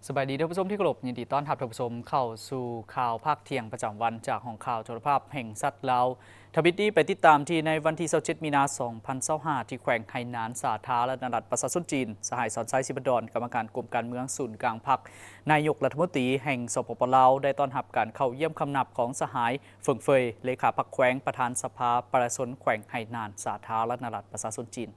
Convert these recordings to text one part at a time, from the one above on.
ສະບາຍດີທ່ານຜູ້ຊົມທີ່ເຄົາລົບ, ຍິນດີຕ້ອນຮັບທ່ານຜູ້ຊົມເຂົ້າສູ່ຂ່າວພາກທ່ຽງປະຈຳວັນ ຈາກຫ້ອງຂ່າວໂທລະພາບແຫ່ງຊາດລາວ. ທຳອິດນີ້ໄປຕິດຕາມທີ່ໃນວັນທີຊາວເຈັດ ມີນາ ສອງພັນຊາວຫ້າ ທີ່ແຂວງໄຫໜານ ສາທາລະນະລັດປະຊາຊົນຈີນ, ສະຫາຍ ສອນໄຊ ສີພັນດອນ ກຳມະການກົມການເມືອງສູນກາງພັກ, ນາຍົກລັດຖະມົນຕີແຫ່ງ ສປປ ລາວ ໄດ້ຕ້ອນຮັບການເຂົ້າຢ້ຽມຄຳນັບຂອງສະຫາຍ ເຟິງເຟີຍ ເລຂາພັກແຂວງ, ປະທານສະພາປະຊາຊົນແຂວງໄຫໜານ ສາທາລະນະລັດປະຊາຊົນຈີນ.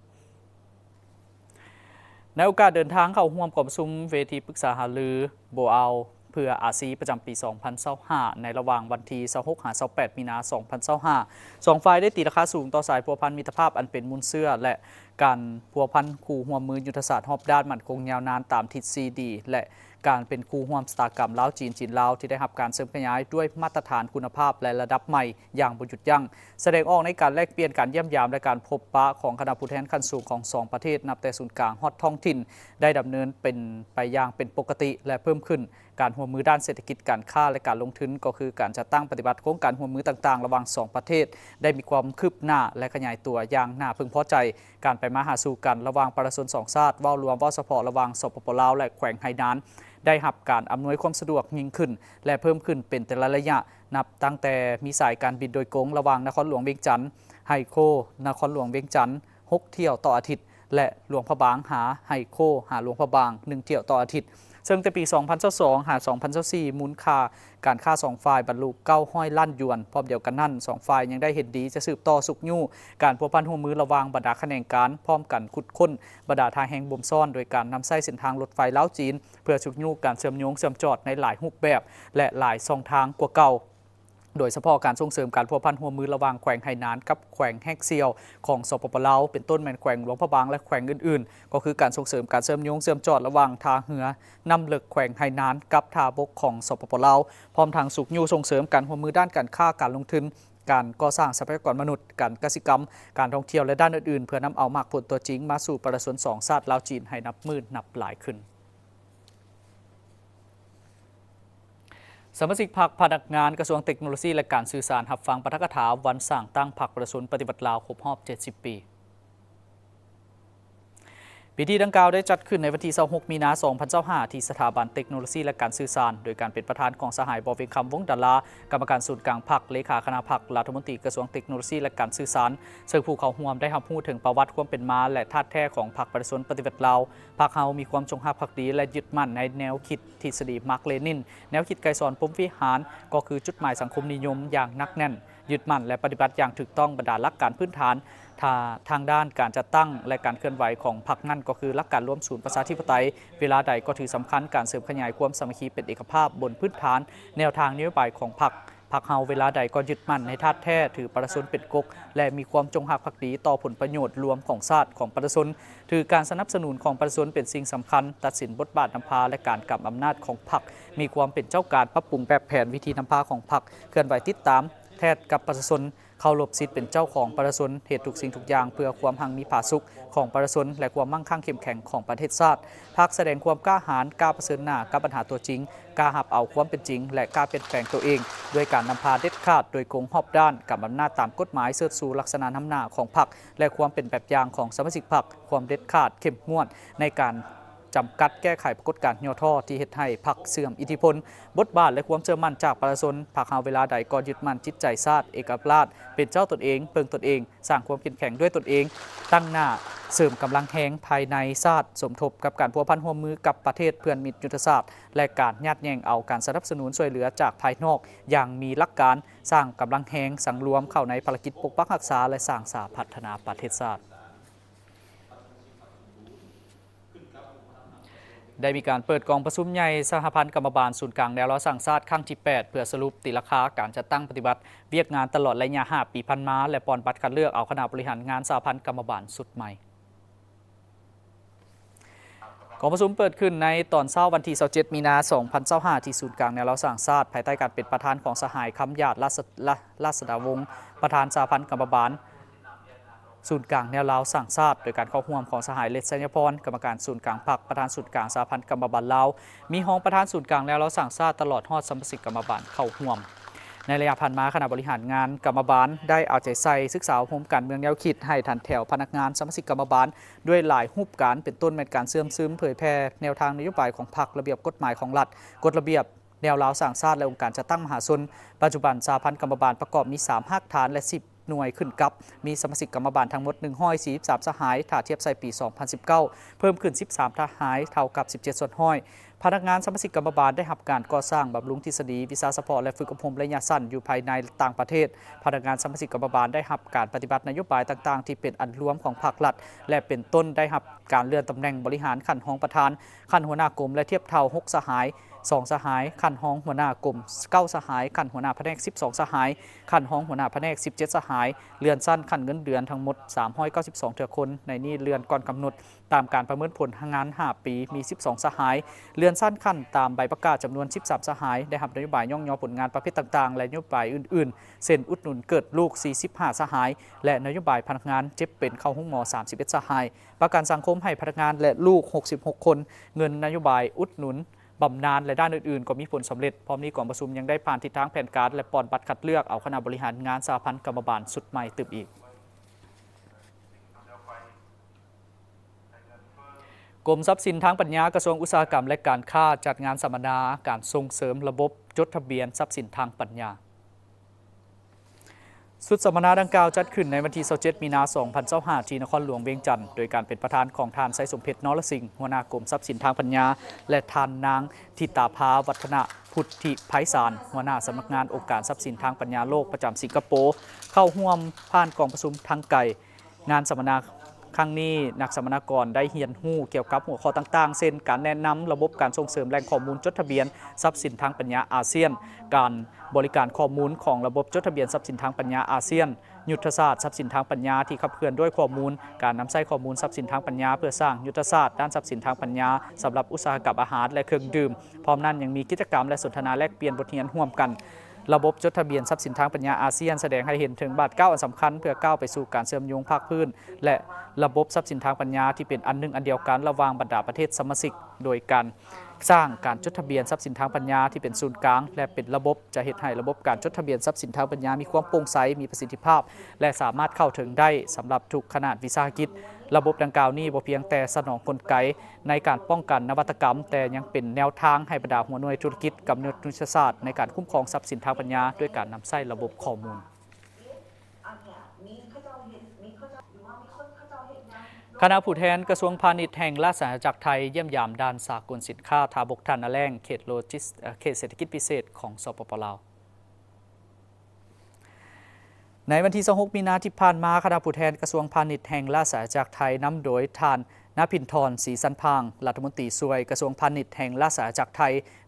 ໃນໂອກາດເດີນທາງເຂົ້າຮ່ວມກອງປະຊຸມເວທີປຶກສາຫາລືໂບອາວເພື່ອອາຊີ ປະຈຳປີສອງພັນຊາວຫ້າ ໃນລະຫວ່າງວັນທີຊາວຫົກ ຫາ ຊາວແປດ ມີນາ ສອງພັນຊາວຫ້າ ສອງຝ່າຍໄດ້ຕີລາຄາສູງຕໍ່ສາຍພົວພັນມິດຕະພາບອັນເປັນມູນເຊື້ອ ແລະ ການພົວພັນຄູ່ຮ່ວມມືຍຸດທະສາດຮອບດ້ານໝັ້ນຄົງຍາວນານຕາມທິດສີ່ດີ ແລະ ການເປັນຄູ່ຮ່ວມຊະຕາກຳລາວ-ຈີນ, ຈີນ-ລາວ ທີ່ໄດ້ຮັບການເສີມຂະຫຍາຍດ້ວຍມາດຕະຖານຄຸນນະພາບ ແລະ ລະດັບໃໝ່ຢ່າງບໍ່ຢຸດຢັ້ງ, ສະແດງອອກໃນການແລກປ່ຽນ, ການຢ້ຽມຢາມ ແລະ ການພົບປະຂອງຄະນະຜູ້ແທນຂັ້ນສູງຂອງສອງປະເທດ ນັບແຕ່ສູນກາງຮອດທ້ອງຖິ່ນ ໄດ້ດຳເນີນເປັນໄປຢ່າງເປັນປົກກະຕິ ແລະ ເພີ່ມຂຶ້ນ. ການຮ່ວມມືດ້ານເສດຖະກິດ, ການຄ້າ ແລະ ການລົງທຶນ ກໍຄືການຈັດຕັ້ງປະຕິບັດໂຄງການຮ່ວມມືຕ່າງໆ ລະຫວ່າງສອງປະເທດ ໄດ້ມີຄວາມຄືບໜ້າ ແລະ ຂະຫຍາຍຕົວຢ່າງໜ້າເພິ່ງພໍໃຈ. ການໄປມາຫາສູ່ກັນລະຫວ່າງປະຊາຊົນສອງຊາດ, ເວົ້າລວມ, ເວົ້າສະເພາະລະຫວ່າງ ສປປ ລາວ ແລະ ແຂວງໄຫໜານ ໄດ້ຮັບການອຳນວຍຄວາມສະດວກຍິ່ງຂຶ້ນ ແລະ ເພີ່ມຂຶ້ນເປັນແຕ່ລະໄລຍະ, ນັບຕັ້ງແຕ່ມີສາຍການບິນໂດຍກົງລະຫວ່າງນະຄອນຫຼວງວຽງຈັນ ໄຮໂຄ ນະຄອນຫຼວງວຽງຈັນ ຫົກຖ້ຽວຕໍ່ອາທິດ ແລະ ຫຼວງພະບາງ ຫາໄຮໂຄ ຫາຫຼວງພະບາງ ໜຶ່ງຖ້ຽວຕໍ່ອາທິດ. ເຊິ່ງແຕ່ປີສອງພັນຊາວສອງ ຫາ ສອງພັນຊາວສີ່ ມູນຄ່າການຄ້າສອງຝ່າຍບັນລຸເກົ້າຮ້ອຍລ້ານຢວນ. ພ້ອມດຽວກັນນັ້ນ, ສອງຝ່າຍຍັງໄດ້ເຫັນດີຈະສືບຕໍ່ຊຸກຍູ້ການພົວພັນຮ່ວມມືລະຫວ່າງບັນດາຂະແໜງການ, ພ້ອມກັນຂຸດຄົ້ນບັນດາທ່າແຮງບົ່ມຊ້ອນ ໂດຍການນຳໃຊ້ເສັ້ນທາງລົດໄຟລາວ-ຈີນ ເພື່ອຊຸກຍູ້ການເຊື່ອມໂຍງເຊື່ອມຈອດໃນຫຼາຍຮູບແບບ ແລະ ຫຼາຍຊ່ອງທາງກວ່າເກົ່າ. ໂດຍສະເພາະການສົ່ງເສີມການພົວພັນຮ່ວມມືລະຫວ່າງແຂວງໄຫໜານກັບແຂວງແຮກສ່ຽວຂອງ ສປປ ລາວ ເປັນຕົ້ນແມ່ນແຂວງຫຼວງພະບາງ ແລະ ແຂວງອື່ນໆ ກໍຄືການສົ່ງເສີມການເຊື່ອມໂຍງເຊື່ອມຈອດລະຫວ່າງທ່າເຮືອນ້ຳເລິກແຂວງໄຫໜານກັບທ່າບົກຂອງ ສປປ ລາວ, ພ້ອມທັງຊຸກຍູ້ສົ່ງເສີມການຮ່ວມມືດ້ານການຄ້າ, ການລົງທຶນ, ການກໍ່ສ້າງຊັບພະຍາກອນມະນຸດ, ການກະສິກຳ, ການທ່ອງທ່ຽວ ແລະ ດ້ານອື່ນໆ ເພື່ອນຳເອົາໝາກຜົນຕົວຈິງມາສູ່ປະຊາຊົນສອງຊາດລາວ-ຈີນໃຫ້ນັບມື້ນັບຫຼາຍຂຶ້ນ. ສະມາຊິກພັກພະນັກງານກະຊວງເຕັກໂນໂລຊີ ແລະ ການສື່ສານ ຮັບຟັງປາຖະກະຖາວັນສ້າງຕັ້ງພັກປະຊາຊົນປະຕິວັດລາວຄົບຮອບເຈັດສິບປີ. ພິທີດັ່ງກ່າວໄດ້ຈັດຂຶ້ນໃນວັນທີຊາວຫົກ ມີນາ ສອງພັນຊາວຫ້າ ທີ່ສະຖາບັນເຕັກໂນໂລຊີ ແລະ ການສື່ສານ ໂດຍການເປັນປະທານຂອງສະຫາຍ ບໍ່ ວຽງຄຳ ວົງດາລາ ກຳມະການສູນກາງພັກ, ເລຂາຄະນະພັກ, ລັດຖະມົນຕີກະຊວງເຕັກໂນໂລຊີ ແລະ ການສື່ສານ, ເຊິ່ງຜູ້ເຂົ້າຮ່ວມໄດ້ຮັບຮູ້ເຖິງປະຫວັດຄວາມເປັນມາ ແລະ ທາດແທ້ຂອງພັກປະຊາຊົນປະຕິວັດລາວ. ພັກເຮົາມີຄວາມຈົງຮັກພັກດີ ແລະ ຍຶດໝັ້ນໃນແນວຄິດທິດສະດີມາກ-ເລນິນ, ແນວຄິດໄກສອນ ພົມວິຫານ ກໍຄືຈຸດໝາຍສັງຄົມນິຍົມຢ່າງໜັກແໜ້ນ, ຍຶດໝັ້ນ ແລະ ປະຕິບັດຢ່າງຖືກຕ້ອງບັນດາຫຼັກການພື້ນຖານ ທາ ທາງດ້ານການຈັດຕັ້ງ ແລະ ການເຄື່ອນໄຫວຂອງພັກນັ້ນ ກໍຄືຫຼັກການລວມສູນປະຊາທິປະໄຕ, ເວລາໃດກໍຖືສຳຄັນການເສີມຂະຫຍາຍຄວາມສາມັກຄີເປັນເອກະພາບບົນພື້ນຖານແນວທາງນະໂຍບາຍຂອງພັກ. ພັກເຮົາເວລາໃດກໍຍຶດໝັ້ນໃນທາດແທ້, ຖືປະຊາຊົນເປັນກົກ ແລະ ມີຄວາມຈົງຮັກພັກດີຕໍ່ຜົນປະໂຫຍດລວມຂອງຊາດ, ຂອງປະຊາຊົນ, ຖືການສະໜັບສະໜູນຂອງປະຊາຊົນເປັນສິ່ງສຳຄັນ, ຕັດສິນບົດບາດນຳພາ ແລະ ການກຳອຳນາດຂອງພັກ, ມີຄວາມເປັນເຈົ້າການ, ປັບປຸງແບບແຜນວິທີນຳພາຂອງພັກ, ເຄື່ອນໄຫວຕິດຕາມແທດກັບປະຊາຊົນ, ເຄົາລົບສິດເປັນເຈົ້າຂອງປະຊາຊົນ, ເຮັດທຸກສິ່ງທຸກຢ່າງເພື່ອຄວາມຮັ່ງມີຜາສຸກຂອງປະຊາຊົນ ແລະ ຄວາມໝັ້ງຄັ່ງເຂັ້ມແຂງຂອງປະເທດຊາດ. ພັກສະແດງຄວາມກ້າຫານ, ກ້າປະເຊີນໜ້າກັບບັນຫາຕົວຈິງ, ກ້າຮັບເອົາຄວາມເປັນຈິງ ແລະ ກ້າປ່ຽນແປງຕົວເອງ ດ້ວຍການນຳພາເດັດຂາດ, ໂດຍກົງ, ຮອບດ້ານ, ກຳອຳນາດຕາມກົດໝາຍ, ເຊີດຊູລັກສະນະນຳໜ້າຂອງພັກ ແລະ ຄວາມເປັນແບບຢ່າງຂອງສະມາຊິກພັກ, ຄວາມເດັດຂາດ, ເຂັ້ມງວດໃນການຈຳກັດແກ້ໄຂປາກົດການຫຍໍ້ທໍ້ທີ່ເຮັດໃຫ້ພັກເສື່ອມອິດທິພົນ, ບົດບາດ ແລະ ຄວາມເຊື່ອໝັ້ນຈາກປະຊາຊົນ. ພັກເຮົາເວລາໃດກໍຍຶດໝັ້ນຈິດໃຈຊາດ, ເອກະລາດ, ເປັນເຈົ້າຕົນເອງ, ເພິ່ງຕົນເອງ, ສ້າງຄວາມເຂັ້ມແຂງດ້ວຍຕົນເອງ, ຕັ້ງໜ້າເສີມກຳລັງແຮງພາຍໃນຊາດ, ສົມທົບກັບການພົວພັນຮ່ວມມືກັບປະເທດເພື່ອນມິດຍຸດທະສາດ ແລະ ການຍາດແຍ່ງເອົາການສະໜັບສະໜູນຊ່ວຍເຫຼືອຈາກພາຍນອກຢ່າງມີຫຼັກການ, ສ້າງກຳລັງແຮງສັງລວມເຂົ້າໃນພາລະກິດປົກປັກຮັກສາ ແລະ ສ້າງສາພັດທະນາປະເທດຊາດ. ໄດ້ມີການເປີດກອງປະຊຸມໃຫຍ່ສະຫະພັນກຳມະບານສູນກາງແນວລາວສ້າງຊາດຄັ້ງທີແປດ ເພື່ອສະຫຼຸບຕີລາຄາການຈັດຕັ້ງປະຕິບັດວຽກງານຕະຫຼອດໄລຍະຫ້າປີຜ່ານມາ ແລະ ປ່ອນບັດຄັດເລືອກເອົາຄະນະບໍລິຫານງານສະຫະພັນກຳມະບານຊຸດໃໝ່. ກອງປະຊຸມເປີດຂຶ້ນໃນຕອນເຊົ້າວັນທີຊາວເຈັດ ມີນາ ສອງພັນຊາວຫ້າ ທີ່ສູນກາງແນວລາວສ້າງຊາດ ພາຍໃຕ້ການເປັນປະທານຂອງສະຫາຍ ຄຳຢາດ ລາຊະ ລາຊະດາວົງ ປະທານສະຫະພັນກຳມະບານ ສູນກາງແນວລາວສ້າງຊາດ ໂດຍການເຂົ້າຮ່ວມຂອງສະຫາຍ ເລັດ ໄຊຍະພອນ ກຳມະການສູນກາງພັກ ປະທານສູນກາງສະຫະພັນກຳມະບານລາວ, ມີຮອງປະທານສູນກາງແນວລາວສ້າງຊາດ ຕະຫຼອດຮອດສະມາຊິກກຳມະບານເຂົ້າຮ່ວມ. ໃນໄລຍະຜ່ານມາ, ຄະນະບໍລິຫານງານກຳມະບານໄດ້ເອົາໃຈໃສ່ສຶກສາອົບຮົມການເມືອງແນວຄິດໃຫ້ຖັນແຖວພະນັກງານສະມາຊິກກຳມະບານດ້ວຍຫຼາຍຮູບການ, ເປັນຕົ້ນແມ່ນການເຊື່ອມຊຶມເຜີຍແຜ່ແນວທາງນະໂຍບາຍຂອງພັກ, ລະບຽບກົດໝາຍຂອງລັດ, ກົດລະບຽບແນວລາວສ້າງຊາດ ແລະ ອົງການຈັດຕັ້ງມະຫາຊົນ. ປັດຈຸບັນສະຫະພັນກຳມະບານປະກອບມີສາມຮາກຖານ ແລະ ສິບໜ່ວຍຂຶ້ນກັບ, ມີສະມາຊິກກຳມະບານທັງໝົດໜຶ່ງຮ້ອຍສີ່ສິບສາມສະຫາຍ, ຖ້າທຽບໃສ່ປີສອງພັນສິບເກົ້າ ເພີ່ມຂຶ້ນສິບສາມສະຫາຍ, ເທົ່າກັບສິບເຈັດສ່ວນຮ້ອຍ. ພະນັກງານສະມາຊິກກຳມະບານໄດ້ຮັບການກໍ່ສ້າງ, ບຳລຸງທິດສະດີ, ວິຊາສະເພາະ ແລະ ຝຶກອົບຮົມໄລຍະສັ້ນຢູ່ພາຍໃນ ແລະ ຕ່າງປະເທດ. ພະນັກງານສະມາຊິກກຳມະບານໄດ້ຮັບການປະຕິບັດນະໂຍບາຍຕ່າງໆທີ່ເປັນອັນລວມຂອງພັກລັດ ແລະ ເປັນຕົ້ນໄດ້ຮັບການເລື່ອນຕຳແໜ່ງບໍລິຫານຂັ້ນຮອງປະທານ, ຂັ້ນຫົວໜ້າກົມ ແລະ ທຽບເທົ່າຫົກສະຫາຍ, ສອງສະຫາຍ, ຂັ້ນຮອງຫົວໜ້າກົມເກົ້າສະຫາຍ, ຂັ້ນຫົວໜ້າພະແນກສິບສອງສະຫາຍ, ຂັ້ນຮອງຫົວໜ້າພະແນກສິບເຈັດສະຫາຍ, ເລື່ອນຊັ້ນຂັ້ນເງິນເດືອນທັງໝົດສາມຮ້ອຍເກົ້າສິບສອງເທື່ອຄົນ, ໃນນີ້ເລື່ອນກ່ອນກຳນົດ ຕາມການປະເມີນຜົນງານຫ້າປີມີສິບສອງສະຫາຍ, ເລື່ອນຊັ້ນຂັ້ນຕາມໃບປະກາດຈຳນວນສິບສາມສະຫາຍ, ໄດ້ຮັບນະໂຍບາຍຍ້ອງຍໍຜົນງານປະເພດຕ່າງໆ ແລະ ນະໂຍບາຍອື່ນໆ ເຊັ່ນ ອຸດໜູນເກີດລູກສີ່ສິບຫ້າສະຫາຍ ແລະ ນະໂຍບາຍພະນັກງານເຈັບເປັນເຂົ້າໂຮງໝໍສາມສິບເອັດສະຫາຍ, ປະກັນສັງຄົມໃຫ້ພະນັກງານ ແລະ ລູກຫົກສິບຫົກຄົນ, ເງິນນະໂຍບາຍອຸດໜູນບຳນານ ແລະ ດ້ານອື່ນໆກໍມີຜົນສຳເລັດ. ພ້ອມນີ້ກອງປະຊຸມຍັງໄດ້ຜ່ານທິດທາງແຜນການ ແລະ ປ່ອນບັດຄັດເລືອກເອົາຄະນະບໍລິຫານງານສະຫະພັນກຳມະບານຊຸດໃໝ່ຕື່ມອີກ. ກົມຊັບສິນທາງປັນຍາ ກະຊວງອຸດສາຫະກຳ ແລະ ການຄ້າ ຈັດງານສຳມະນາການສົ່ງເສີມລະບົບຈົດທະບຽນຊັບສິນທາງປັນຍາ. ຊຸດສຳມະນາດັ່ງກ່າວຈັດຂຶ້ນໃນວັນທີຊາວເຈັດ ມີນາ ສອງພັນຊາວຫ້າ ທີ່ນະຄອນຫຼວງວຽງຈັນ ໂດຍການເປັນປະທານຂອງທ່ານ ໄຊສົມເພັດ ນໍລະສິງ ຫົວໜ້າກົມຊັບສິນທາງປັນຍາ ແລະ ທ່ານນາງ ທິຕາພາ ວັດທະນະພຸດທິໄພສານ ຫົວໜ້າສຳນັກງານອົງການຊັບສິນທາງປັນຍາໂລກປະຈຳສິງກະໂປ ເຂົ້າຮ່ວມຜ່ານກອງປະຊຸມທາງໄກ. ງານສຳມະນາຄັ້ງນີ້, ນັກສຳມະນາກອນໄດ້ຮຽນຮູ້ກ່ຽວກັບຫົວຂໍ້ຕ່າງໆ ເຊັ່ນ ການແນະນຳລະບົບການສົ່ງເສີມແຫຼ່ງຂໍ້ມູນຈົດທະບຽນຊັບສິນທາງປັນຍາອາຊຽນ, ການບໍລິການຂໍ້ມູນຂອງລະບົບຈົດທະບຽນຊັບສິນທາງປັນຍາອາຊຽນ, ຍຸດທະສາດຊັບສິນທາງປັນຍາທີ່ຂັບເຄື່ອນດ້ວຍຂໍ້ມູນ, ການນຳໃຊ້ຂໍ້ມູນຊັບສິນທາງປັນຍາເພື່ອສ້າງຍຸດທະສາດດ້ານຊັບສິນທາງປັນຍາສຳລັບອຸດສາຫະກຳອາຫານ ແລະ ເຄື່ອງດື່ມ. ພ້ອມນັ້ນຍັງມີກິດຈະກຳ ແລະ ສົນທະນາແລກປ່ຽນບົດຮຽນຮ່ວມກັນ. ລະບົບຈົດທະບຽນຊັບສິນທາງປັນຍາອາຊຽນ ສະແດງໃຫ້ເຫັນເຖິງບາດກ້າວອັນສຳຄັນເພື່ອກ້າວໄປສູ່ການເຊື່ອມໂຍງພາກພື້ນ ແລະ ລະບົບຊັບສິນທາງປັນຍາທີ່ເປັນອັນໜຶ່ງອັນດຽວກັນລະຫວ່າງບັນດາປະເທດສະມາຊິກ, ໂດຍການສ້າງການຈົດທະບຽນຊັບສິນທາງປັນຍາທີ່ເປັນສູນກາງ ແລະ ເປັນລະບົບ ຈະເຮັດໃຫ້ລະບົບການຈົດທະບຽນຊັບສິນທາງປັນຍາມີຄວາມໂປ່ງໃສ, ມີປະສິດທິພາບ ແລະ ສາມາດເຂົ້າເຖິງໄດ້ສຳລັບທຸກຂະໜາດວິສາຫະກິດ. ລະບົບດັ່ງກ່າວນີ້ບໍ່ພຽງແຕ່ສະໜອງກົນໄກ ໃນການປ້ອງກັນນະວັດຕະກຳ, ແຕ່ຍັງເປັນແນວທາງໃຫ້ບັນດາຫົວໜ່ວຍທຸລະກິດກຳນົດຍຸດທະສາດໃນການຄຸ້ມຄອງຊັບສິນທາງປັນຍາ ດ້ວຍການນຳໃຊ້ລະບົບຂໍ້ມູນ. ຄະນະຜູ້ແທນກະຊວງພານິດແຫ່ງລາຊະອານາຈັກໄທ ຢ້ຽມຢາມດ່ານສາກົນສິນຄ້າທ່າບົກທ່ານາແລ້ງ ເຂດໂລຈິສ ເຂດເສດຖະກິດພິເສດຂອງ ສປປ ລາວ. ໃນວັນທີຊາວຫົກ ມີນາທີ່ຜ່ານມາ, ຄະນະຜູ້ແທນກະຊວງພານິດແຫ່ງລາຊະອານາຈັກໄທ ນຳໂດຍທ່ານ ນະພິນທອນ ສີສັນພາງ ລັດຖະມົນຕີຊ່ວຍກະຊວງພານິດແຫ່ງລາຊະອານາຈັກໄທ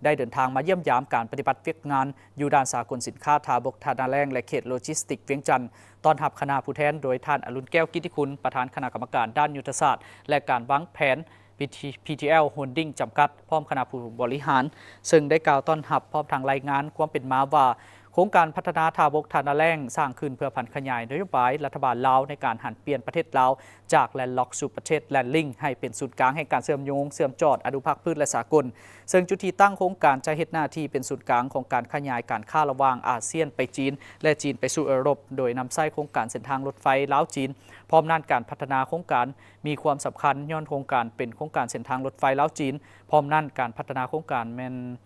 ໄດ້ເດີນທາງມາຢ້ຽມຢາມການປະຕິບັດວຽກງານຢູ່ດ່ານສາກົນສິນຄ້າທ່າບົກທ່ານາແລ້ງ ແລະ ເຂດໂລຈິສຕິກວຽງຈັນ, ຕ້ອນຮັບຄະນະຜູ້ແທນໂດຍທ່ານ ອະລຸນ ແກ້ວກິດຕິຄຸນ ປະທານຄະນະກຳມະການດ້ານຍຸດທະສາດ ແລະ ການວາງແຜນ ພີທີແອລ ໂຮນດິ້ງ ຈຳກັດ ພ້ອມຄະນະຜູ້ບໍລິຫານ, ເຊິ່ງໄດ້ກ່າວຕ້ອນຮັບ ພ້ອມທັງລາຍງານຄວາມເປັນມາວ່າ ໂຄງການພັດທະນາທ່າບົກທ່ານາແລ້ງ ສ້າງຂຶ້ນເພື່ອຜັນຂະຫຍາຍນະໂຍບາຍລັດຖະບານລາວໃນການຫັນປ່ຽນປະເທດລາວຈາກ landlock ສູ່ປະເທດ landlink ໃຫ້ເປັນສູນກາງແຫ່ງການເຊື່ອມໂຍງ ເຊື່ອມຈອດອະນຸພາກພືດ ແລະ ສາກົນ, ເຊິ່ງຈຸດທີ່ຕັ້ງໂຄງການຈະເຮັດໜ້າທີ່ເປັນສູນກາງຂອງການຂະຫຍາຍການຄ້າລະຫວ່າງອາຊຽນໄປຈີນ ແລະ ຈີນໄປສູ່ເອີຣົບ, ໂດຍນຳໃຊ້ໂຄງການເສັ້ນທາງລົດໄຟລາວ-ຈີນ. ພ້ອມນັ້ນ, ການພັດທະນາໂຄງການມີຄວາມສຳຄັນ ຍ້ອນໂຄງການເປັນໂຄງການເສັ້ນທາງລົດໄຟລາວ-ຈີນ. ພ້ອມນັ້ນ, ການພັດທະນາໂຄງການແມ່ນ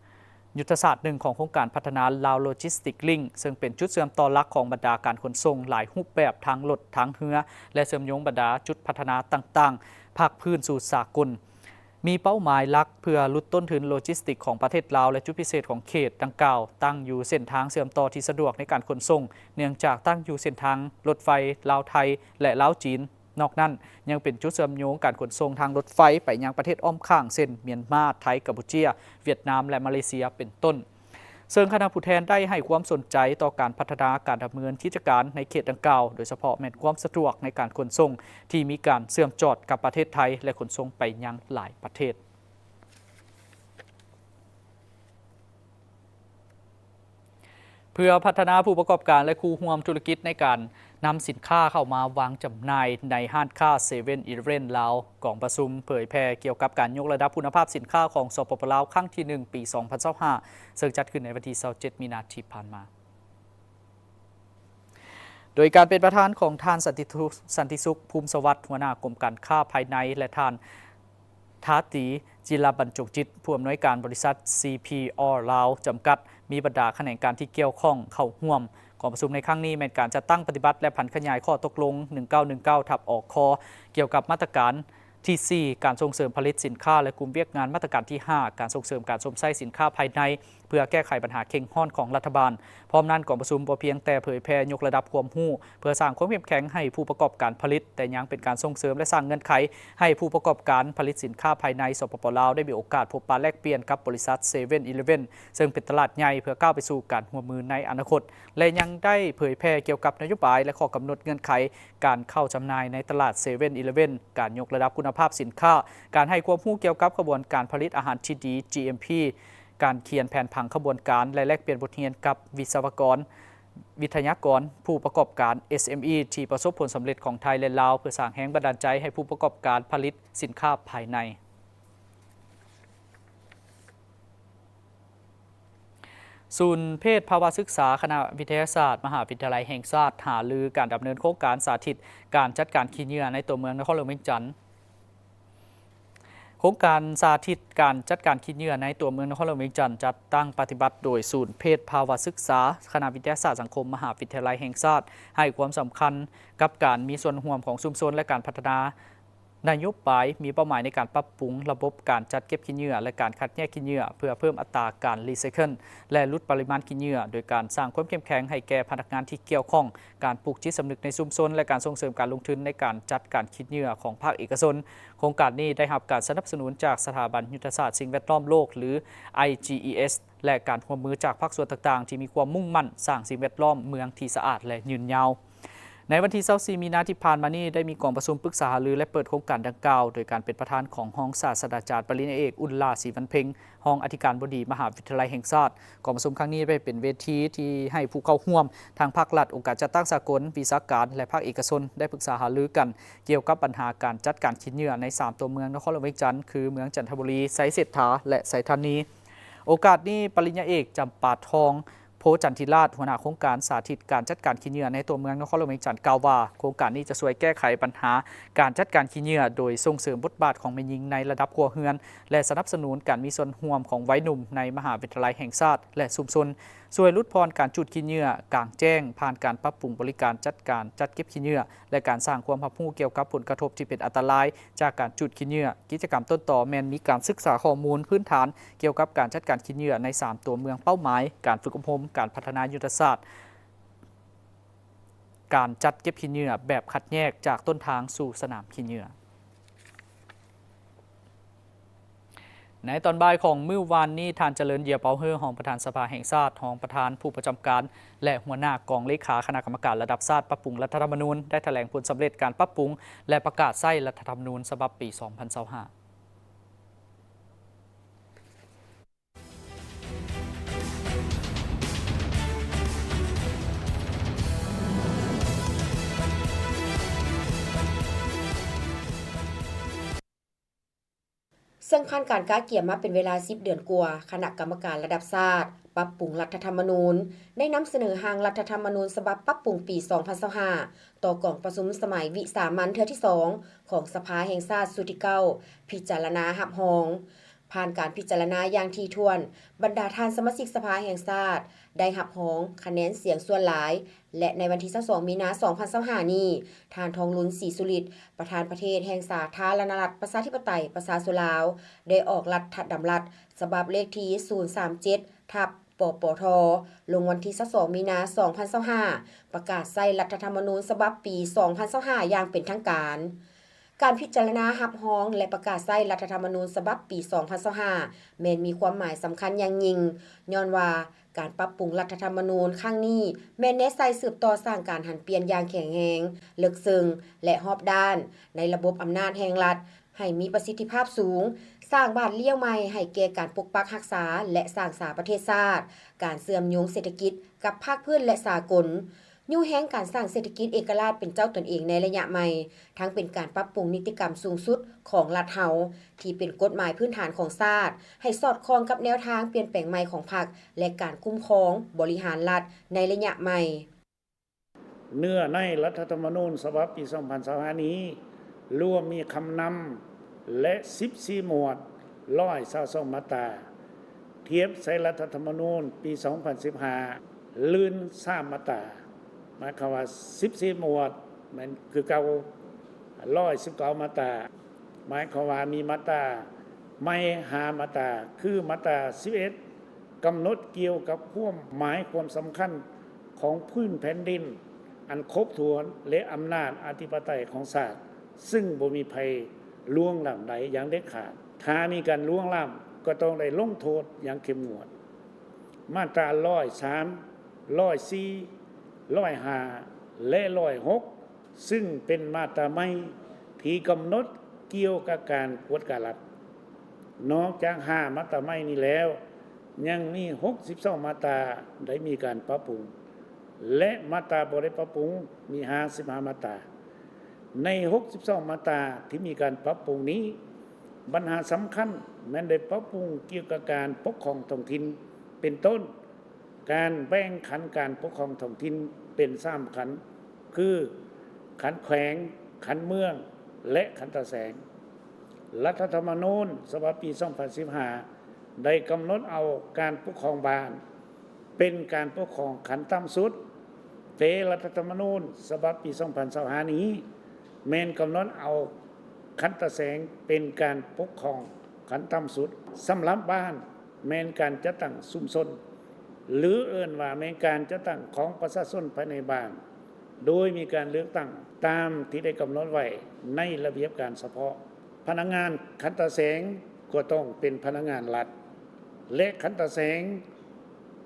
ຍຸດທະສາດໜຶ່ງຂອງໂຄງການພັດທະນາ Lao Logistic Link ເຊິ່ງເປັນຈຸດເຊື່ອມຕໍ່ຫຼັກຂອງບັນດາການຂົນສົ່ງຫຼາຍຮູບແບບ ທາງລົດ, ທາງເຮືອ ແລະ ເຊື່ອມໂຍງບັນດາຈຸດພັດທະນາຕ່າງໆ ພາກພື້ນສູ່ສາກົນ. ມີເປົ້າໝາຍຫຼັກເພື່ອຫຼຸດຕົ້ນທຶນໂລຈິສຕິກຂອງປະເທດລາວ ແລະ ຈຸດພິເສດຂອງເຂດດັ່ງກ່າວ ຕັ້ງຢູ່ເສັ້ນທາງເຊື່ອມຕໍ່ທີ່ສະດວກໃນການຂົນສົ່ງ, ເນື່ອງຈາກຕັ້ງຢູ່ເສັ້ນທາງລົດໄຟລາວ-ໄທ ແລະ ລາວ-ຈີນ. ນອກນັ້ນ, ຍັງເປັນຈຸດເຊື່ອມໂຍງການຂົນສົ່ງທາງລົດໄຟໄປຍັງປະເທດອ້ອມຂ້າງ ເຊັ່ນ ມຽນມາ, ໄທ, ກຳປູເຈຍ, ຫວຽດນາມ ແລະ ມາເລເຊຍ ເປັນຕົ້ນ. ເຊິ່ງຄະນະຜູ້ແທນໄດ້ໃຫ້ຄວາມສົນໃຈຕໍ່ການພັດທະນາການດຳເນີນກິດຈະການໃນເຂດດັ່ງກ່າວ, ໂດຍສະເພາະແມ່ນຄວາມສະດວກໃນການຂົນສົ່ງທີ່ມີການເຊື່ອມຈອດກັບປະເທດໄທ ແລະ ຂົນສົ່ງໄປຍັງຫຼາຍປະເທດ. ເພື່ອພັດທະນາຜູ້ປະກອບການ ແລະ ຄູ່ຮ່ວມທຸລະກິດໃນການນຳສິນຄ້າເຂົ້າມາວາງຈຳໜ່າຍໃນຮ້ານຄ້າເຊເວັນອີເລເວັນລາວ, ກອງປະຊຸມເຜີຍແຜ່ກ່ຽວກັບການຍົກລະດັບຄຸນນະພາບສິນຄ້າຂອງ ສປປ ລາວ ຄັ້ງທີໜຶ່ງ ປີສອງພັນຊາວຫ້າ ເຊິ່ງຈັດຂຶ້ນໃນວັນທີຊາວເຈັດ ມີນາທີ່ຜ່ານມາ. ໂດຍການເປັນປະທານຂອງທ່ານ ສັນຕິທຸ- ສັນຕິສຸກ ພູມສະຫວັດ ຫົວໜ້າກົມການຄ້າພາຍໃນ ແລະ ທ່ານ ທາຕີ ຈິລະບັນຈົງຈິດ ຜູ້ອຳນວຍການບໍລິສັດ ຊີພີອອລ ລາວ ຈຳກັດ, ມີບັນດາຂະແໜງການທີ່ກ່ຽວຂ້ອງເຂົ້າຮ່ວມ. ກອງປະຊຸມໃນຄັ້ງນີ້ແມ່ນການຈັດຕັ້ງປະຕິບັດ ແລະ ຜັນຂະຫຍາຍຂໍ້ຕົກລົງ ໜຶ່ງເກົ້າໜຶ່ງເກົ້າ ທັບ ອອກ ຄ ກ່ຽວກັບມາດຕະການ ທີສີ່ ການສົ່ງເສີມຜະລິດສິນຄ້າ ແລະ ກຸ່ມວຽກງານມາດຕະການທີຫ້າ ການສົ່ງເສີມການຊົມໃຊ້ສິນຄ້າພາຍໃນ ເພື່ອແກ້ໄຂບັນຫາເຄັ່ງຮ້ອນຂອງລັດຖະບານ. ພ້ອມນັ້ນ, ກອງປະຊຸມບໍ່ພຽງແຕ່ເຜີຍແຜ່ຍົກລະດັບຄວາມຮູ້ ເພື່ອສ້າງຄວາມເຂັ້ມແຂງໃຫ້ຜູ້ປະກອບການຜະລິດ, ແຕ່ຍັງເປັນການສົ່ງເສີມ ແລະ ສ້າງເງື່ອນໄຂໃຫ້ຜູ້ປະກອບການຜະລິດສິນຄ້າພາຍໃນ ສປປ ລາວ ໄດ້ມີໂອກາດພົບປະແລກປ່ຽນກັບບໍລິສັດ ເຊເວັນອີເລເວັນ ເຊິ່ງເປັນຕະຫຼາດໃຫຍ່ ເພື່ອກ້າວໄປສູ່ການຮ່ວມມືໃນອະນາຄົດ ແລະ ຍັງໄດ້ເຜີຍແຜ່ກ່ຽວກັບນະໂຍບາຍ ແລະ ຂໍ້ກຳນົດເງື່ອນໄຂ ການເຂົ້າຈຳໜ່າຍໃນຕະຫຼາດ ເຊເວັນອີເລເວັນ ການຍົກລະດັບຄຸນນະພາບສິນຄ້າ, ການໃຫ້ຄວາມຮູ້ກ່ຽວກັບຂະບວນການຜະລິດອາຫານທີ່ດີ ຈີເອັມພີ, ການຂຽນແຜນຜັງຂະບວນການ ແລະ ແລກປ່ຽນບົດຮຽນກັບວິສະວະກອນ, ວິທະຍາກອນ, ຜູ້ປະກອບການ ເອສເອັມອີ ທີ່ປະສົບຜົນສຳເລັດຂອງໄທ ແລະ ລາວ ເພື່ອສ້າງແຮງບັນດານໃຈໃຫ້ຜູ້ປະກອບການຜະລິດສິນຄ້າພາຍໃນ. ສູນເພດພາວະສຶກສາ ຄະນະວິທະຍາສາດ ມະຫາວິທະຍາໄລແຫ່ງຊາດ ຫາລືການດຳເນີນໂຄງການສາທິດການຈັດການຂີ້ເຫຍື້ອໃນຕົວເມືອງນະຄອນຫຼວງວຽງຈັນ. ໂຄງການສາທິດການຈັດການຂີ້ເຫຍື້ອໃນຕົວເມືອງນະຄອນຫຼວງວຽງຈັນ ຈັດຕັ້ງປະຕິບັດໂດຍສູນເພດພາວະສຶກສາ ຄະນະວິທະຍາສາດສັງຄົມ ມະຫາວິທະຍາໄລແຫ່ງຊາດ ໃຫ້ຄວາມສຳຄັນກັບການມີສ່ວນຮ່ວມຂອງຊຸມຊົນ ແລະ ການພັດທະນາ ນະໂຍບາຍມີເປົ້າໝາຍໃນການປັບປຸງລະບົບການຈັດເກັບຂີ້ເຫຍື້ອ ແລະ ການຄັດແຍກຂີ້ເຫຍື້ອ ເພື່ອເພີ່ມອັດຕາການຣີໄຊເຄິນ ແລະ ຫຼຸດປະລິມານຂີ້ເຫຍື້ອ, ໂດຍການສ້າງຄວາມເຂັ້ມແຂງໃຫ້ແກ່ພະນັກງານທີ່ກ່ຽວຂ້ອງ, ການປູກຈິດສຳນຶກໃນຊຸມຊົນ ແລະ ການສົ່ງເສີມການລົງທຶນໃນການຈັດການຂີ້ເຫຍື້ອຂອງພາກເອກະຊົນ. ໂຄງການນີ້ໄດ້ຮັບການສະໜັບສະໜູນຈາກສະຖາບັນຍຸດທະສາດສິ່ງແວດລ້ອມໂລກ ຫຼື ໄອຈີອີເອສ ແລະ ການຮ່ວມມືຈາກພາກສ່ວນຕ່າງໆ ທີ່ມີຄວາມມຸ່ງໝັ້ນສ້າງສິ່ງແວດລ້ອມເມືອງທີ່ສະອາດ ແລະ ຍືນຍາວ. ໃນວັນທີຊາວສີ່ ມີນາທີ່ຜ່ານມານີ້ ໄດ້ມີກອງປະຊຸມປຶກສາຫາລື ແລະ ເປີດໂຄງການດັ່ງກ່າວ ໂດຍການເປັນປະທານຂອງຮອງສາດສະດາຈານ ປະລິນຍາເອກ ອຸ່ນລາ ສີວັນເພັງ ຮອງອະທິການບໍດີມະຫາວິທະຍາໄລແຫ່ງຊາດ. ກອງປະຊຸມຄັ້ງນີ້ໄດ້ເປັນເວທີທີ່ໃຫ້ຜູ້ເຂົ້າຮ່ວມ ທັງພາກລັດ, ອົງການຈັດຕັ້ງສາກົນ, ວິຊາການ ແລະ ພາກເອກະຊົນ ໄດ້ປຶກສາຫາລືກັນກ່ຽວກັບບັນຫາການຈັດການຂີ້ເຫຍື້ອໃນສາມຕົວເມືອງນະຄອນຫຼວງວຽງຈັນ ຄື ເມືອງຈັນທະບູລີ, ໄຊເສດຖາ ແລະ ໄຊທານີ. ໂອກາດນີ້ ປະລິນຍາເອກ ຈຳປາທອງ ໂພຈັນທິລາດ ຫົວໜ້າໂຄງການສາທິດການຈັດການຂີ້ເຫຍື້ອໃນຕົວເມືອງນະຄອນຫຼວງວຽງຈັນ ກ່າວວ່າ ໂຄງການນີ້ຈະຊ່ວຍແກ້ໄຂບັນຫາການຈັດການຂີ້ເຫຍື້ອ ໂດຍສົ່ງເສີມບົດບາດຂອງແມ່ຍິງໃນລະດັບຄົວເຮືອນ ແລະ ສະໜັບສະໜູນການມີສ່ວນຮ່ວມຂອງໄວໜຸ່ມໃນມະຫາວິທະຍາໄລແຫ່ງຊາດ ແລະ ຊຸມຊົນ, ຊ່ວຍຫຼຸດຜ່ອນການຈູດຂີ້ເຫຍື້ອກາງແຈ້ງ ຜ່ານການປັບປຸງບໍລິການຈັດການຈັດເກັບຂີ້ເຫຍື້ອ ແລະ ການສ້າງຄວາມຮັບຮູ້ກ່ຽວກັບຜົນກະທົບທີ່ເປັນອັນຕະລາຍຈາກການຈູດຂີ້ເຫຍື້ອ. ກິດຈະກຳຕົ້ນຕໍແມ່ນມີການສຶກສາຂໍ້ມູນພື້ນຖານກ່ຽວກັບການຈັດການຂີ້ເຫຍື້ອໃນສາມຕົວເມືອງເປົ້າໝາຍ, ການຝຶກອົບຮົມ, ການພັດທະນາຍຸດທະສາດການຈັດເກັບຂີ້ເຫຍື້ອແບບຄັດແຍກຈາກຕົ້ນທາງສູ່ສະໜາມຂີ້ເຫຍື້ອ. ໃນຕອນບ່າຍຂອງມື້ວານນີ້, ທ່ານ ຈະເລີນ ເຢຍເປົາເຮີ ຮອງປະທານສະພາແຫ່ງຊາດ, ຮອງປະທານຜູ້ປະຈຳການ ແລະ ຫົວໜ້າກອງເລຂາຄະນະກຳມະການລະດັບຊາດປັບປຸງລັດຖະທຳມະນູນ ໄດ້ຖະແຫຼງຜົນສຳເລັດການປັບປຸງ ແລະ ປະກາດໃຊ້ລັດຖະທຳມະນູນສະບັບປີສອງພັນຊາວຫ້າ. ເຊິ່ງຜ່ານການກະກຽມມາເປັນເວລາສິບເດືອນກວ່າ, ຄະນະກຳມະການລະດັບຊາດປັບປຸງລັດຖະທຳມະນູນ ໄດ້ນຳສະເໜີຮ່າງລັດຖະທຳມະນູນສະບັບປັບປຸງປີສອງພັນຊາວຫ້າ ຕໍ່ກອງປະຊຸມສະໄໝວິສາມັນເທື່ອທີສອງ ຂອງສະພາແຫ່ງຊາດຊຸດທີເກົ້າ ພິຈາລະນາຮັບຮອງ. ຜ່ານການພິຈາລະນາຢ່າງຖີ່ຖ້ວນ, ບັນດາທ່ານສະມາຊິກສະພາແຫ່ງຊາດໄດ້ຮັບຮອງຄະແນນສຽງສ່ວນຫຼາຍ ແລະ ໃນວັນທີຊາວສອງ ມີນາ ສອງພັນຊາວຫ້າ ນີ້, ທ່ານ ທອງລຸນ ສີສຸລິດ ປະທານປະເທດແຫ່ງສາທາລະນະລັດ ປະຊາທິປະໄຕ ປະຊາຊົນລາວ ໄດ້ອອກລັດຖະດຳລັດສະບັບເລກທີ ສູນສາມເຈັດ ທັບ ປປທ ລົງວັນທີຊາວສອງ ມີນາ ສອງພັນຊາວຫ້າ ປະກາດໃຊ້ລັດຖະທຳມະນູນສະບັບປີສອງພັນຊາວຫ້າ ຢ່າງເປັນທາງການ. ການພິຈາລະນາຮັບຮອງ ແລະ ປະກາດໃຊ້ລັດຖະທຳມະນູນສະບັບປີສອງພັນຊາວຫ້າ ແມ່ນມີຄວາມໝາຍສຳຄັນຢ່າງຍິ່ງ, ຍ້ອນວ່າການປັບປຸງລັດຖະທຳມະນູນຄັ້ງນີ້ ແມ່ນແນໃສ່ສືບຕໍ່ສ້າງການຫັນປ່ຽນຢ່າງແຂງແຮງ, ເລິກເຊິ່ງ ແລະ ຮອບດ້ານ ໃນລະບົບອຳນາດແຫ່ງລັດ ໃຫ້ມີປະສິດທິພາບສູງ, ສ້າງບາດລ້ຽວໃໝ່ໃຫ້ແກ່ການປົກປັກຮັກສາ ແລະ ສ້າງສາປະເທດຊາດ, ການເຊື່ອມໂຍງເສດຖະກິດກັບພາກພື້ນ ແລະ ສາກົນ, ຍູ້ແຮງການສ້າງເສດຖະກິດເອກະລາດເປັນເຈົ້າຕົນເອງໃນໄລຍະໃໝ່, ທັງເປັນການປັບປຸງນິຕິກຳສູງສຸດຂອງລັດເຮົາ ທີ່ເປັນກົດໝາຍພື້ນຖານຂອງຊາດ ໃຫ້ສອດຄ່ອງກັບແນວທາງປ່ຽນແປງໃໝ່ຂອງພັກ ແລະ ການຄຸ້ມຄອງບໍລິຫານລັດໃນໄລຍະໃໝ່. ເນື້ອໃນລັດຖະທຳມະນູນສະບັບປີສອງພັນຊາວຫ້ານີ້ ລວມມີຄຳນຳ ແລະ ສິບສີ່ໝວດ, ຮ້ອຍຊາວສອງມາດຕາ, ທຽບໃສ່ລັດຖະທຳມະນູນປີສອງພັນສິບຫ້າ ລື່ນສາມມາດຕາ, ໝາຍຄວາມວ່າສິບສີ່ໝວດ ແມ່ນຄືເກົ່າ ຮ້ອຍສິບເກົ້າມາດຕາ, ໝາຍຄວາມວ່າມີມາດຕາໃໝ່ຫ້າມາດຕາ ຄືມາດຕາສິບເອັດ ກຳນົດກ່ຽວກັບຄວາມໝາຍຄວາມສຳຄັນຂອງພື້ນແຜ່ນດິນອັນຄົບຖ້ວນ ແລະ ອຳນາດອະທິປະໄຕຂອງຊາດ ຊຶ່ງບໍ່ມີໃຜລ່ວງລ້ຳໄດ້ຢ່າງເດັດຂາດ. ຖ້າມີການລ່ວງລ້ຳ ກໍຕ້ອງໄດ້ລົງໂທດຢ່າງເຂັ້ມງວດ. ມາດຕາຮ້ອຍສາມ, ຮ້ອຍສີ່, ຮ້ອຍຫ້າ ແລະ ຮ້ອຍຫົກ ຊຶ່ງເປັນມາດຕາໃໝ່ທີ່ກຳນົດກ່ຽວກັບການກວດກາລັດ. ນອກຈາກຫ້າມາດຕາໃໝ່ນີ້ແລ້ວ, ຍັງມີຫົກສິບສອງມາດຕາໄດ້ມີການປັບປຸງ ແລະ ມາດຕາບໍ່ໄດ້ປັບປຸງມີຫ້າສິບຫ້າມາດຕາ. ໃນຫົກສິບສອງມາດຕາທີ່ມີການປັບປຸງນີ້, ບັນຫາສຳຄັນແມ່ນໄດ້ປັບປຸງກ່ຽວກັບການປົກຄອງທ້ອງຖິ່ນ ເປັນຕົ້ນ ການແບ່ງຂັ້ນການປົກຄອງທ້ອງຖິ່ນເປັນສາມຂັ້ນ ຄື ຂັ້ນແຂວງ, ຂັ້ນເມືອງ ແລະ ຂັ້ນຕາແສງ. ລັດຖະທຳມະນູນສະບັບປີສອງພັນສິບຫ້າ ໄດ້ກຳນົດເອົາການປົກຄອງບ້ານເປັນການປົກຄອງຂັ້ນຕ່ຳສຸດ, ແຕ່ລັດຖະທຳມະນູນສະບັບປີສອງພັນຊາວຫ້ານີ້ ແມ່ນກຳນົດເອົາຂັ້ນຕາແສງເປັນການປົກຄອງຂັ້ນຕ່ຳສຸດ. ສຳລັບບ້ານ ແມ່ນການຈັດຕັ້ງຊຸມຊົນ ຫຼື ເອີ້ນວ່າແມ່ນການຈັດຕັ້ງຂອງປະຊາຊົນພາຍໃນບ້ານ ໂດຍມີການເລືອກຕັ້ງຕາມທີ່ໄດ້ກຳນົດໄວ້ໃນລະບຽບການສະເພາະ. ພະນັກງານຂັ້ນຕາແສງກໍຕ້ອງເປັນພະນັກງານລັດ ແລະ ຂັ້ນຕາແສງ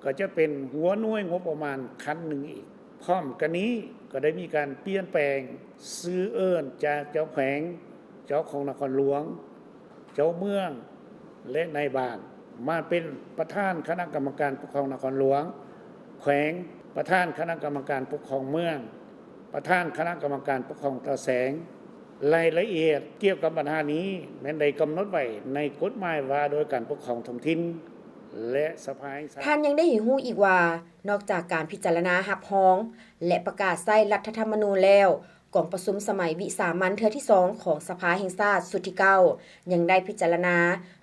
ກໍຈະເປັນຫົວໜ່ວຍງົບປະມານຂັ້ນໜຶ່ງອີກ. ພ້ອມກັນນີ້ກໍໄດ້ມີການປ່ຽນແປງຊື່ເອີ້ນຈາກເຈົ້າແຂວງ, ເຈົ້າຄອງນະຄອນຫຼວງ, ເຈົ້າເມືອງ ແລະ ນາຍບ້ານ ມາເປັນປະທານຄະນະກຳມະການປົກຄອງນະຄອນຫຼວງ, ແຂວງ, ປະທານຄະນະກຳມະການປົກຄອງເມືອງ, ປະທານຄະນະກຳມະການປົກຄອງຕາແສງ. ລາຍລະອຽດກ່ຽວກັບບັນຫານີ້ແມ່ນໄດ້ກຳນົດໄວ້ໃນກົດໝາຍວ່າດ້ວຍການປົກຄອງທ້ອງຖິ່ນ ແລະ ສະພາແຫ່ງຊາດ. ທ່ານຍັງໄດ້ໃຫ້ຮູ້ອີກວ່າ ນອກຈາກການພິຈາລະນາຮັບຮອງ ແລະ ປະກາດໃຊ້ລັດຖະທຳມະນູນແລ້ວ, ກອງປະຊຸມສະໄໝວິສາມັນເທື່ອທີສອງຂອງສະພາແຫ່ງຊາດຊຸດທີເກົ້າ ຍັງໄດ້ພິຈາລະນາ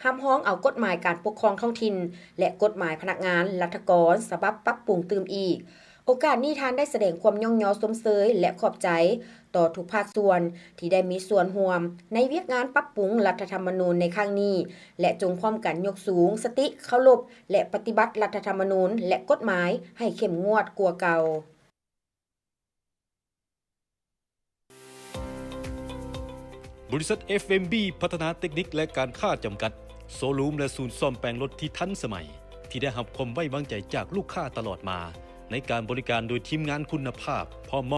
ຮັບຮອງເອົາກົດໝາຍການປົກຄອງທ້ອງຖິ່ນ ແລະ ກົດໝາຍພະນັກງານລັດຖະກອນສະບັບປັບປຸງຕື່ມອີກ. ໂອກາດນີ້ທ່ານໄດ້ສະແດງຄວາມຍ້ອງຍໍຊົມເຊີຍ ແລະ ຂອບໃຈຕໍ່ທຸກພາກສ່ວນທີ່ໄດ້ມີສ່ວນຮ່ວມໃນວຽກງານປັບປຸງລັດຖະທຳມະນູນໃນຄັ້ງນີ້ ແລະ ຈົ່ງພ້ອມກັນຍົກສູງສະຕິເຄົາລົບ ແລະ ປະຕິບັດລັດຖະທຳມະນູນ ແລະ ກົດໝາຍໃຫ້ເຂັ້ມງວດກວ່າເກົ່າ. ບໍລິສັດ ເອັຟເອັມບີ ພັດທະນາເຕັກນິກ ແລະ ການຄ້າຈຳກັດ, ໂຊຣູມ ແລະ ສູນສ້ອມແປງລົດທີ່ທັນສະໄໝ, ທີ່ໄດ້ຮັບຄວາມໄວ້ວາງໃຈຈາກລູກຄ້າຕະຫຼອດມາ, ໃນການບໍລິການໂດຍທີມງານຄຸນນະພາບ, ພ້ອມມ